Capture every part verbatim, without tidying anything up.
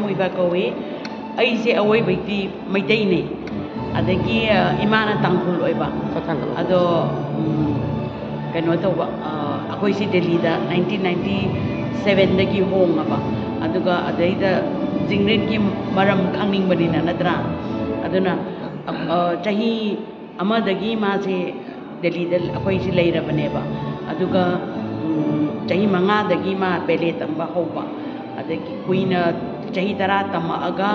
ꯃꯣꯏꯕ ꯀꯧꯏ꯫ ꯑꯩꯁꯦ ꯑꯋꯣꯏꯕꯩꯗꯤ ꯃꯩꯇꯩꯅꯦ꯫ ꯑꯗꯒꯤ, ꯑ, ꯏꯃꯥꯅ ꯇꯥꯡꯈꯨꯜ ꯑꯣꯏꯕ꯫ ꯈꯔ ꯊꯥꯡꯒꯠꯂꯣ꯫ ꯑꯗꯣ, ꯎꯝ, ꯀꯩꯅꯣ ꯇꯧꯕ, ꯑ, ꯑꯩꯈꯣꯏꯁꯤ ꯗꯦꯜꯂꯤꯗ nineteen ninety sevenꯗꯒꯤ ꯍꯣꯡꯉꯕ꯫ ꯑꯗꯨꯒ ꯑꯗꯩꯗ ꯖꯤꯡꯔꯤꯟꯒꯤ ꯃꯔꯝ ꯈꯪꯅꯤꯡꯕꯅꯤꯅ, ꯅꯠꯇ꯭ꯔꯥ? ꯑꯗꯨꯅ, ꯑ, ꯆꯍꯤ ꯑꯃꯗꯒꯤ ꯃꯥꯁꯦ ꯗꯦꯜꯂꯤꯗ ꯑꯩꯈꯣꯏꯁꯤ ꯂꯩꯔꯕꯅꯦꯕ꯫ ꯑꯗꯨꯒ, ꯎꯝ, ꯆꯍꯤ ꯃꯉꯥꯗꯒꯤ ꯃꯥ ꯕꯦꯂꯦ ꯇꯝꯕ ꯍꯧꯕ꯫ ꯑꯗꯒꯤ ꯀꯨꯏꯅ, ꯆꯍꯤ ꯇꯔꯥ ꯇꯝꯃꯛꯑꯒ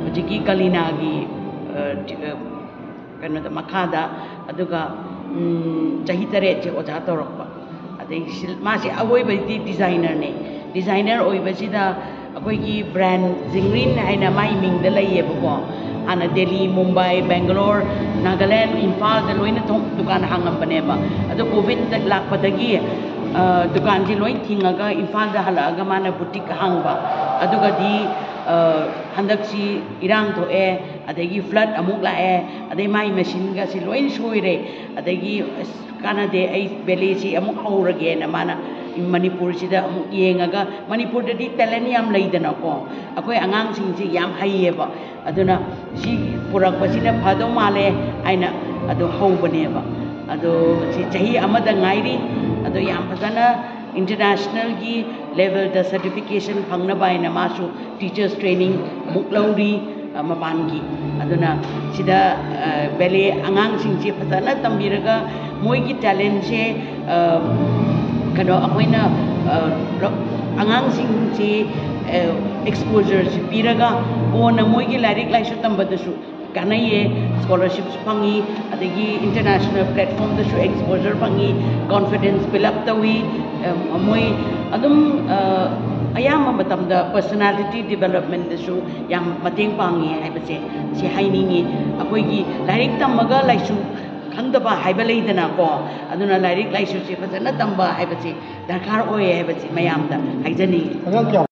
ꯍꯧꯖꯤꯛꯀꯤ ꯀꯂꯤꯅꯥꯒꯤ, ꯑ, ꯀꯩꯅꯣꯗ, ꯃꯈꯥꯗ, ꯑꯗꯨꯒ, ꯎꯝ, ꯆꯍꯤ ꯇꯔꯦꯠꯁꯦ ꯑꯣꯖꯥ ꯇꯧꯔꯛꯄ꯫ ꯑꯗꯩ ꯁꯤ-, ꯃꯥꯁꯦ ꯑꯋꯣꯏꯕꯗꯤ ꯗꯤꯖꯥꯏꯅꯔꯅꯦ꯫ ꯗꯤꯖꯥꯏꯅꯔ ꯑꯣꯏꯕꯁꯤꯗ ꯑꯩꯈꯣꯏꯒꯤ ꯕ꯭ꯔꯥꯟ ꯖꯤꯡꯔꯤꯟ ꯍꯥꯏꯅ ꯃꯥꯏ ꯃꯤꯡꯗ ꯂꯩꯌꯦꯕꯀꯣ꯫ ꯍꯥꯟꯅ ꯗꯦꯜꯂꯤ, ꯃꯨꯝꯕꯥꯏ, ꯕꯦꯡꯒꯂꯣꯔ, ꯅꯥꯒꯥꯂꯦꯟ, ꯏꯝꯐꯥꯜꯗ ꯂꯣꯏꯅ ꯊꯣꯡ-, ꯗꯨꯀꯥꯟ ꯍꯥꯡꯉꯝꯕꯅꯦꯕ꯫ ꯑꯗꯣ ꯀꯣꯚꯤꯗ ꯂꯥꯛꯄꯗꯒꯤ, ꯑ, ꯗꯨꯀꯥꯟꯁꯤ ꯂꯣꯏ ꯊꯤꯡꯉꯒ ꯏꯝꯐꯥꯜꯗ ꯍꯜꯂꯛꯑꯒ ꯃꯥꯅ ꯕꯨꯇꯤꯛ ꯍꯥꯡꯕ꯫ ꯑꯗꯨꯒꯗꯤ, ꯑ, ꯍꯟꯗꯛꯁꯤ ꯏꯔꯥꯡ ꯊꯣꯛꯑꯦ, ꯑꯗꯒꯤ ꯐ꯭ꯂꯠ ꯑꯃꯨꯛ ꯂꯥꯛꯑꯦ, ꯑꯗꯩ ꯃꯥꯏ ꯃꯦꯆꯤꯟꯒꯁꯤ ꯂꯣꯏ ꯁꯣꯏꯔꯦ꯫ ꯑꯗꯒꯤ, "ꯑꯁ, ꯀꯥꯟꯅꯗꯦ, ꯑꯩ ꯕꯦꯂꯦꯁꯤ ꯑꯃꯨꯛ ꯍꯧꯔꯒꯦꯅ" ꯃꯥꯅ ꯃꯅꯤꯄꯨꯔꯁꯤꯗ ꯑꯃꯨꯛ ꯌꯦꯡꯉꯒ, ꯃꯅꯤꯄꯨꯔꯗꯗꯤ ꯇꯦꯂꯦꯟ ꯌꯥꯝ ꯂꯩꯗꯅꯀꯣ, ꯑꯩꯈꯣꯏ ꯑꯉꯥꯡꯁꯤꯡꯁꯤ ꯌꯥꯝ ꯍꯩꯌꯦꯕ꯫ ꯑꯗꯨꯅ ꯁꯤ ꯄꯨꯔꯛꯄꯁꯤꯅ ꯐꯗꯧ ꯃꯥꯜꯂꯦ ꯍꯥꯏꯅ ꯑꯗꯨ ꯍꯧꯕꯅꯦꯕ꯫ ꯑꯗꯣ ꯁꯤ ꯆꯍꯤ ꯑꯃꯗ ꯉꯥꯏꯔꯤ꯫ ꯑꯗꯣ ꯌꯥꯝ ꯐꯖꯅ ꯏꯟꯇꯔꯅꯦꯁꯅꯦꯜꯒꯤ ꯂꯦꯚꯦꯜꯗ ꯁꯔꯇꯤꯐꯤꯀꯦꯁꯟ ꯐꯪꯅꯕ ꯍꯥꯏꯅ ꯃꯥꯁꯨ ꯇꯤꯆꯔꯁ ꯇ꯭ꯔꯦꯅꯤꯡ ꯑꯃꯨꯛ ꯂꯧꯔꯤ, ꯑ, ꯃꯄꯥꯟꯒꯤ꯫ ꯑꯗꯨꯅ ꯁꯤꯗ, ꯑ, ꯕꯦꯂꯦ ꯑꯉꯥꯡꯁꯤꯡꯁꯦ ꯐꯖꯅ ꯇꯝꯕꯤꯔꯒ ꯃꯣꯏꯒꯤ ꯇꯦꯂꯦꯟꯁꯦ, ꯑ, ꯀꯩꯅꯣ, ꯑꯩꯈꯣꯏꯅ, ꯑ, ꯂ-, ꯑꯉꯥꯡꯁꯤꯡꯁꯤ, ꯑ, ꯑꯦꯛꯁꯄꯣꯖꯔꯁꯤ ꯄꯤꯔꯒ ꯀꯣꯟꯅ ꯃꯣꯏꯒꯤ ꯂꯥꯏꯔꯤꯛ ꯂꯥꯏꯁꯨ ꯇꯝꯕꯗꯁꯨ ꯀꯥꯟꯅꯩꯌꯦ꯫ ꯁ꯭ꯀꯣꯂꯔꯁꯤꯞꯁꯨ ꯐꯪꯉꯤ, ꯑꯗꯒꯤ ꯏꯟꯇꯔꯅꯦꯁꯅꯦꯜ ꯄ꯭ꯂꯦꯠꯐꯣꯝꯗꯁꯨ ꯑꯦꯛꯁꯄꯣꯖꯔ ꯐꯪꯉꯤ, ꯀꯣꯟꯐꯤꯗꯦꯟꯁ ꯕꯤꯜ ꯑꯞ ꯇꯧꯏ꯫ ꯑ, ꯃꯣꯏ ꯑꯗꯨꯝ, ꯑ, ꯑꯌꯥꯝꯕ ꯃꯇꯝꯗ ꯄꯔꯁꯣꯅꯥꯂꯤꯇꯤ ꯗꯤꯕꯦꯂꯞꯃꯦꯟꯗꯁꯨ ꯌꯥꯝ ꯃꯇꯦꯡ ꯄꯥꯡꯉꯤ ꯍꯥꯏꯕꯁꯦ ꯁꯤ ꯍꯥꯏꯅꯤꯡꯉꯤ꯫ ꯑꯩꯈꯣꯏꯒꯤ ꯂꯥꯏꯔꯤꯛ ꯇꯝꯃꯒ ꯂꯥꯏꯁꯨ ꯈꯪꯗꯕ ꯍꯥꯏꯕ ꯂꯩꯗꯅꯀꯣ, ꯑꯗꯨꯅ ꯂꯥꯏꯔꯤꯛ ꯂꯥꯏꯁꯨꯁꯦ ꯐꯖꯅ ꯇꯝꯕ ꯍꯥꯏꯕꯁꯤ ꯗꯔꯀꯥꯔ ꯑꯣꯏ ꯍꯥꯏꯕꯁꯤ ꯃꯌꯥꯝꯗ ꯍꯥꯏꯖꯅꯤꯡꯉꯤ꯫ ꯑꯉꯥꯡ ꯀꯌꯥ